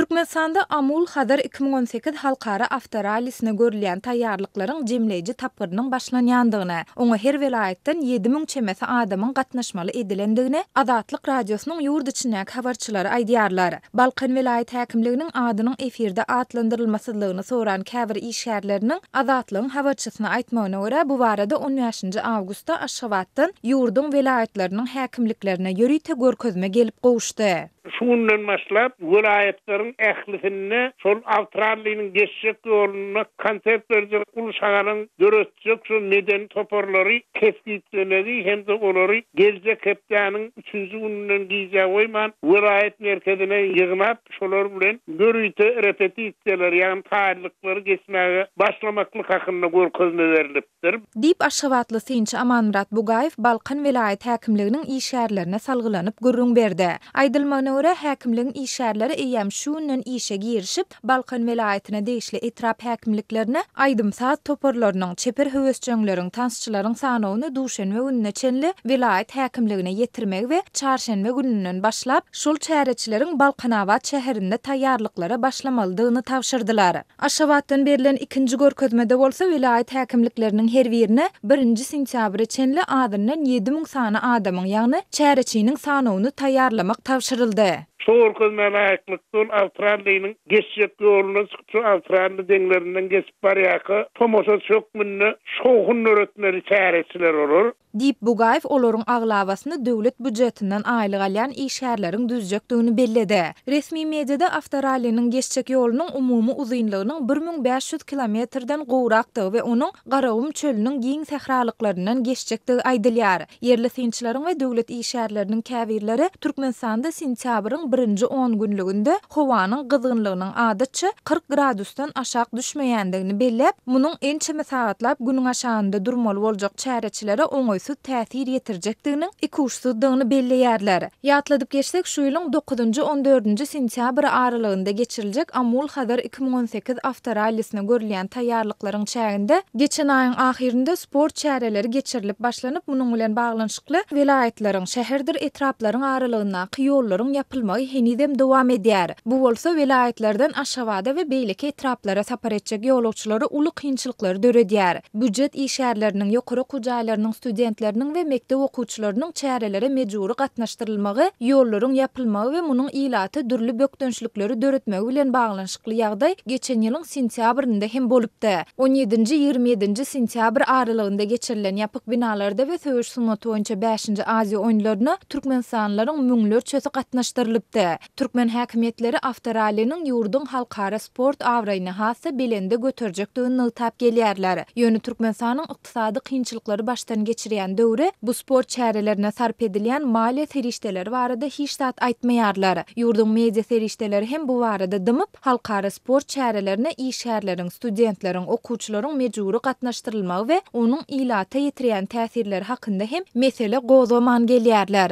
Türkmenistanda Amul-Hazar 2018 halkara awtorallisine görülýän taýýarlyklaryň jemleýji tapgyrynyň başlanýandygyny, oňa her welaýatdan 7000 çemesi adamyň gatnaşmaly edilendigini Azatlyk Radiosynyň ýurt içindäki habarçylary aýdýarlar. Balkan welaýat häkimliginiň adynyň efirde atlandyrylmasyzlygyny soran käbir işgärleriniň Azatlygyň habarçysyna aýtmagyna görä, bu barada on bäşinji awgustda Aşgabatdan ýurduň welaýatlarynyň häkimliklerine ýörite görkezme gelip gowuşdy. Şu günden başlap, welaýatlaryň ählisinde şol awtrallynyň geçjek ýolunda konsert berjek uly şagalaň döretjek şol medeni toparlary kesgitlemegi hem-de olary geljek hepdäniň üçünji gününden gijä goýman welaýat merkezine ýygnap, şolar bilen ýörite repetisiýalary, ýagny taýynlyklary geçmäge başlamaklyk hakynda görkezme berlipdir. Diýip, aşgabatly synçy Amanmyrat Bugaýew Balkan welaýat häkimliginiň işgärlerine salgylanyp gürrüň berdi. Aýdylmagyna görä, häkimligiň işgärleri eýýäm şu günden işe girişip, Balkan welaýatyna degişli etrap häkimliklerine aýdym-saz toparlarynyň, çeper höwesjeňleriň, tansçylaryň sanawyny duşenbe gününe çenli welaýat häkimligine ýetirmegi we çarşenbe gününden başlap, şol çäreçileriň Balkanabat şäherinde taýýarlyklara başlamalydygyny tabşyrdylar. Aşgabatdan berlen ikinji görkezmede bolsa welaýat häkimlikleriniň her birine birinji sentýabra çenli azyndan 7000 sany adamyň, ýagny çäreçiniň sanawyny taýýarlamak tabşyryldy. Şu görkezmä laýyklykda ol awtrallynyň geçjek ýoluna çykyp, şu awtrally deňlerinden geçip barýarka tomaşaçy hökmünde şowhun döretmeli çäreçiler olar. Diýip, Bugaýew olaryň aglabasyny döwlet býujetinden aýlyk alýan işgärleriň düzjekdigini belledi. Resmi mediada awtoralliniň geçjek ýolunyň umumy uzynlygynyň 1500 kilometrden gowrakdygy we onuň Garagum çölüniň giň sähralyklaryndan geçjekdigi aýdylýar. Ýerli synçylaryň we döwlet işgärleriniň käbirleri Türkmenistanda sentýabryň birinji on günlüginde howanyň gyzgynlygynyň adatça 40 gradusdan aşak düşmeýändigini belläp, munuň ençeme sagatlap günüň aşagynda durmaly boljak çäreçilere oňaýsyz täsir ýetirjekdiginiň ikuçsuzdygyny belleýärler. Ýatladyp geçsek, şu ýylyň dokuzynjy-on dördünji sentýabry aralygynda geçiriljek Amul-Hazar 2018 awtorallisine görülýän taýýarlyklaryň çäginde, geçen aýyň ahyrynda sport çäreleri geçirilip başlanyp, munuň bilen baglanyşykly welaýatlaryň, şäherdir etraplaryň aralygyndaky ýollaryň ýapylmagy henizem dowam edýär. Bu bolsa welaýatlardan Aşgabada we beýleki etraplara sapar etjek ýolagçylara uly kynçylyklary döredýär. Býujet işgärleriniň, ýokary okuw jaýlarynyň studentleriniň we mekdep okuwçylarynyň çärelere mejbury gatnaşdyrylmagy, ýollaryň ýapylmagy we munuň ilata dürli bökdençlikleri döretmegi bilen baglanyşykly ýagdaý geçen ýylyň sentýabrynda hem bolupdy. On ýedinji, 27-nji sentýabr aralygynda geçirilen ýapyk binalarda we söweş sungaty boýunça bäşinji Aziýa oýunlaryna türkmenistanlylaryň müňlerçesi gatnaşdyrylypdy. Türkmen häkimiýetleri awtoralliniň ýurduň halkara sport abraýyny has-da belende göterjekdigini nygtap gelýärler. Ýöne Türkmenistanyň ykdysady kynçylyklary başdan geçirýän döwri bu sport çärelerine sarp edilýän maliýe serişdeleri barada hiç zat aýtmaýarlar. Ýurduň media serişdeleri hem bu barada dymyp, halkara sport çärelerine işgärleriň, studentleriň, okuwçylaryň mejbury gatnaşdyrylmagy we onuň ilata ýetirýän täsirleri hakynda hem mesele gozgaman gelýärler.